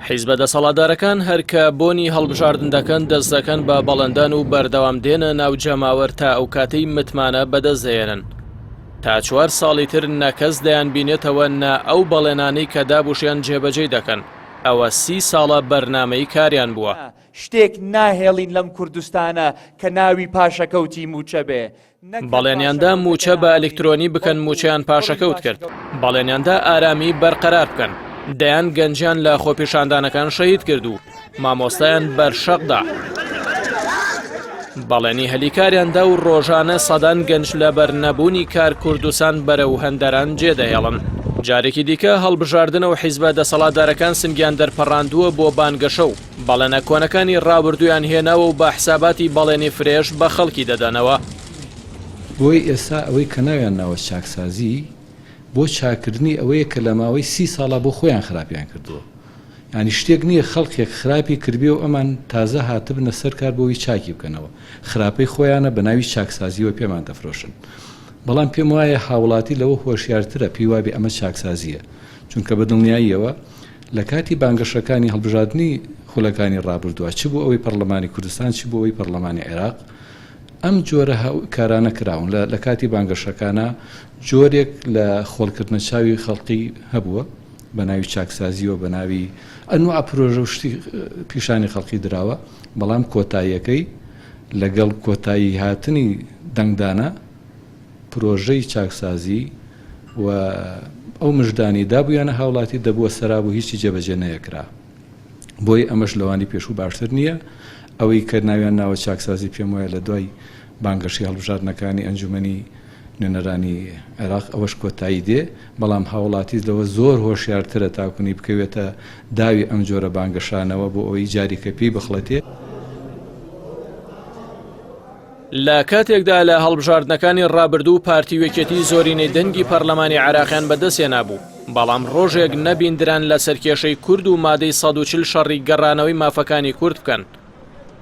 حیزبە دەسەڵاتدارەکان هەر کە بۆنی هەڵبژاردن دەکەن دەست دەکەن بە بەڵێندان و بەردەوام دێنە ناو جەماوەر تا ئەو کاتەی متمانە بەدەست دەهێنن. تا چوار ساڵی تر نە کەس دەیانبینێتەوە نە ئەو بەڵێنانەی کە دابووشیان جێبەجێی دەکەن. ئەوە سی ساڵە بەرنامەی کاریان بووە. شتێک ناهێڵین لەم کوردستانە کە ناوی پاشەکەوتی مووچە بێ. بەڵێنیاندا مووچە بە ئەلیکترۆنی بکەن مووچەیان پاشەکەوت کرد. بەڵێنیاندا ئارامی بەرقەرار بکەن. دەیان گەنجیان لە خۆپیشاندانەکان شەهید کرد و مامۆستایان بەر شەق دا. بەڵێنی هەلی کاریان دا و ڕۆژانە سەدان گەنج لەبەر نەبوونی کار کوردستان بەرەو هەندەران جێدەهێڵن. جارێکی دیکە هەڵبژاردنە و حیزبە دەسەڵاتدارەکان سنگیان دەرپەڕاندووە بۆ بانگەشە و بەڵێنە کۆنەکانی ڕابردوویان هێناوە و بە حساباتی بەڵێنی فرێش بە خەڵکی دەدەنەوە. بۆیە ئێستا ئەوەی کە ناویان ناوە چاکسازی بۆ چاککردنی ئەوەیە کە لە ماوەی سی ساڵا بۆ خۆیان خراپیان کردووە. یانی شتێک نییە خەڵکێک خراپی کردبێ و ئەمان تازە هاتبنە سەر کار بۆ وی چاکی بکەنەوە. خراپەی خۆیانە بە ناوی چاکسازییەوە پێمان دەفرۆشن. بەڵام پێم وایە هاوڵاتی لەوە هۆشیارترە پێی وابێ ئەمە چاکسازییە. چونکە بە دڵنیاییەوە لە کاتی بانگەشەکانی هەڵبژاردنی خولەکانی ڕابردووە چ بۆ ئەوەی پەڕلەمانی کوردستان چ بۆ ئەوەی پەڕلەمانی عێراق ئەم جۆرە کارانە کراون لە لە کاتی بانگەشەکانا جۆرێک لە خۆڵکردنە چاوی خەڵقی هەبووە بە ناوی چاکسازیەوە بە ناوی ئەنوا پرۆژە و شتی پیشانی خەڵقی دراوە بەڵام کۆتاییەکەی لەگەڵ کۆتایی هاتنی دەنگدانە پرۆژەی چاکسازی و ئەو مژدانەی دابوویانە هاوڵاتی دەبووە سەراب و هیچی جێبەجێ نەیەکرا. بۆیە ئەمەش لەوانی پێشوو باشتر نییە. ئەوەی کە ناویان ناوە چاکسازی پێم وایە لە دوای بانگەشەی هەڵبژاردنەکانی ئەنجومەنی نوێنەرانی عێراق ئەوەش کۆتایی دێ، بەڵام هاوڵاتی لەوە زۆر هۆشیارترە تاکونی بکەوێتە داوی ئەم جۆرە بانگەشانەوە بۆ ئەوەی جاریکە پێی بخڵەتێ. لە کاتێکدا لە هەڵبژاردنەکانی ڕابردوو پارتی و یەکێتی زۆرینەی دەنگی پەرلەمانی عێراقیان بەدەستهێنابوو، بەڵام ڕۆژێک نەبیندران لەسەر کێشەی کورد و مادەی 140 شەڕی گەڕانەوەی مافەکانی کورد بکەن.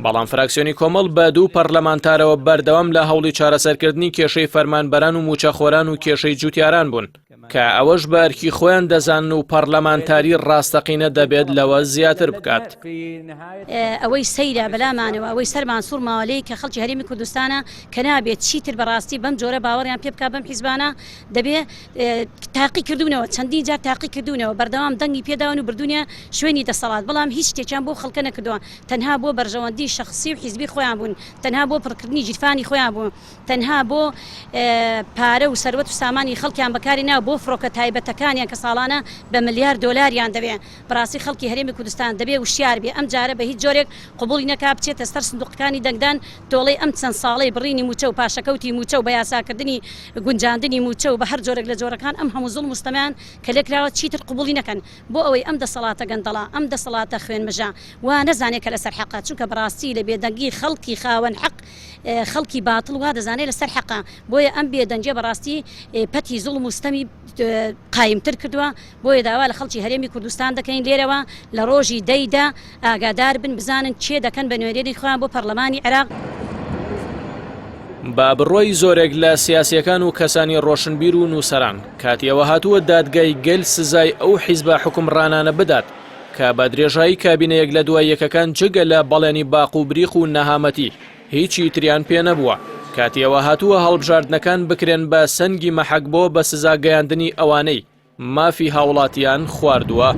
بەڵام فراکسیۆنی کۆمەڵ بە دوو پەرلەمانتارەوە بەردەوام لە هەوڵی چارەسەرکردنی کێشەی فەرمانبەران و مووچەخۆران و کێشەی جوتیاران بوون. کە ئەوەش بە ئەرکی خۆیان دەزانن و پەڕلەمانتاری ڕاستەقینە دەبێت لەوە زیاتر بکات. ئەوەی سەیرە بەلامانەوە ئەوەی سەرمان سوڕماوە لێی کە خەڵکی هەرێمی کوردستانە کە نابێت چیتر بەڕاستی بەم جۆرە باوەڕیان پێ بکات بەم حیزبانە دەبێ تاقی کردوونەوە چەندین جار تاقی کردوونەوە بەردەوام دەنگی پێداون و بردوونیە شوێنی دەسەڵات بەڵام هیچ شتێکیان بۆ خەڵکە نەکردووە تەنها بۆ بەرژەوەندی شەخسی و حیزبی خۆیان بوون تەنها بۆ پڕکردنی گیرفانی خۆیان بوون تەنها بۆ پارە و سەروەت و سامانی خەڵکیان بەکاری ناوە بۆ فڕۆکە تایبەتەکانیان کە ساڵانە بە ملیار دۆلاریان دەوێ بەڕاستی خەڵکی هەرێمی کوردستان دەبێ وشیار بێ ئەم جارە بە هیچ جۆرێک قبوڵی نەکا بچێتە سەر سندوقەکانی دەنگدان تۆڵەی ئەم چەند ساڵەی بڕینی موچە و پاشەکەوتی موچە و بە یاساکردنی گونجاندنی موچە و بە هەر جۆرێک لە جۆرەکان ئەم هەموو زوڵم و ستەمەیان کە لێکراوە چیتر قبوڵی نەکەن بۆ ئەوەی ئەم دەسەڵاتە گەندەڵە ئەم دەسەڵاتە خوێنمژە وا نەزانێ کە لەسەر حەقە چونکە بەڕاستی لە بێدەنگی خەڵکی خاوەن حەق خەڵکی باتڵ وا دەزانێت لەسەر حەقە بۆیە ئەم بێدەنگیە بەڕاستی پەتی زوڵم و ستەمی قایمتر کردووە بۆیە داوا لە خەڵکی هەرێمی کوردستان دەکەین لێرەوە لە ڕۆژی دەیدا ئاگادار بن بزانن کێ دەکەن بە نوێنەری خۆیان بۆ پەرلەمانی عێراق. بە بڕوای زۆرێک لە سیاسییەکان و کەسانی ڕۆشنبیر و نووسەران، کاتی ئەوە هاتووە دادگای گەل سزای ئەو حیزبە حوکمڕانانە بدات کە بە درێژایی کابینە یەک لە دوای یەکەکان جگە لە بەڵێنی باق و بریق و نەهامەتی هیچی تریان پێ نەبووە. کاتی ئەوە هاتووە هەڵبژاردنەکان بکرێن بە سەنگی مەحەک بۆ بە سزا گەیاندنی ئەوانەی مافی هاوڵاتیان خواردووە.